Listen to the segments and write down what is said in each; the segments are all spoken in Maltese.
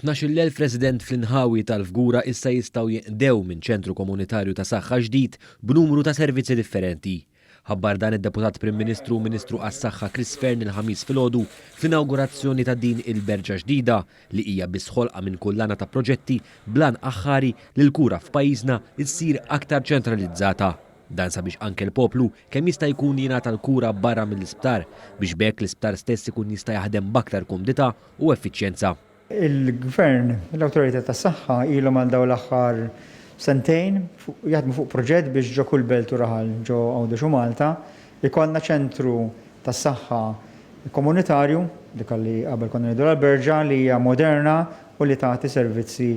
12,000 resident fl-inħawi tal-Fgura issa jistgħu jinqdew minn ċentru komunitarju ta' saħħa ġdid b'numru ta' servizzi differenti. Ħabbar dan id-Deputat Prim Ministru u Ministru għas-Saħħa Chris Fearne il-Ħamis filgħodu fl-inawgurazzjoni ta' din il-berġa ġdida li hija biss ħolqa minn kullana ta' proġetti bl-għan aħħari li l-kura f'pajjiżna ssir aktar ċentralizzata. Dan sabiex anke l-poplu kemm jista' jkun jingħata l-kura barra mill-isptar biex b'hekk l-isptar stess ikun jista' jaħdem b'aktar kumdità u effiċjenza. Il-Gvern, l-Awtorità tas-Saħħa ilhom għal dawn l-aħħar sentejn jaħdmu fuq proġett biex ġo kull belt u raħal ġo Għawdex u Malta jkollna ċentru tas-saħħa komunitarju, dik li qabel konna ngħidu l-Berġa, li hija moderna u li tagħti servizzi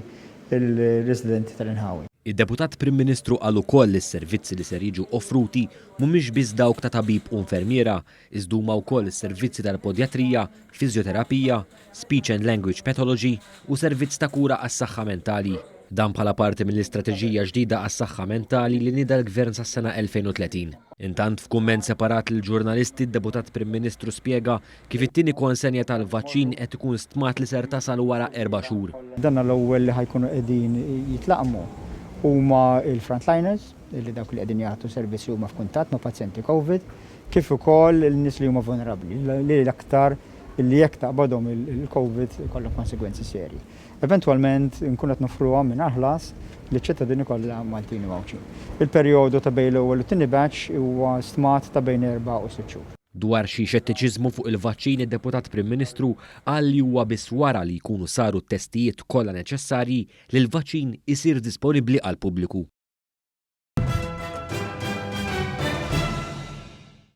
l-residenti tal-inħawi. Id-Deputat Prim Ministru qal ukoll li s-servizzi li ser jiġu offruti mhumiex biss dawk ta' tabib u infermiera, iżda huma wkoll is-servizzi tal-podjatrija, fiżjoterapija, speech and language pathology u servizz ta' kura għas-saħħa mentali. Dan bħala parti mill-istrateġija ġdida għas-saħħa mentali li nieda l-Gvern sas-sena 2030. Intant, f'kumment separat lill-ġurnalisti, d-Deputat Prim Ministru spjega kif it-tieni konsenja tal-vaċċin qed ikun stmat li ser tasal wara erba' xhur. Dan l-ewwel li ħa jkunu qegħdin jitlaqqmu huma l-frontliners, li dawk li qegħdin jagħtu servizzi huma f'kuntatt ma' pazjenti Covid, kif ukoll il-nies li huma vulnerabbli, li l-aktar li jekk taqbadhom il-Covid ikollhom konsegwenzi serji. Eventwalment nkun qed noffruha mingħajr ħlas liċ-ċittadini kollha Maltin u Għawdxin. Il-perjodu ta' bejn l-ewwel u t-tieni batch huwa stmat ta' bejn 4 u 6 xhur. Dwar xi xettiċiżmu fuq il-vaċċin, id-Deputat Prim Ministru qal li huwa biss wara li jkunu saru t-testijiet kollha neċessarji li l-vaċċin isir disponibbli għall-pubbliku.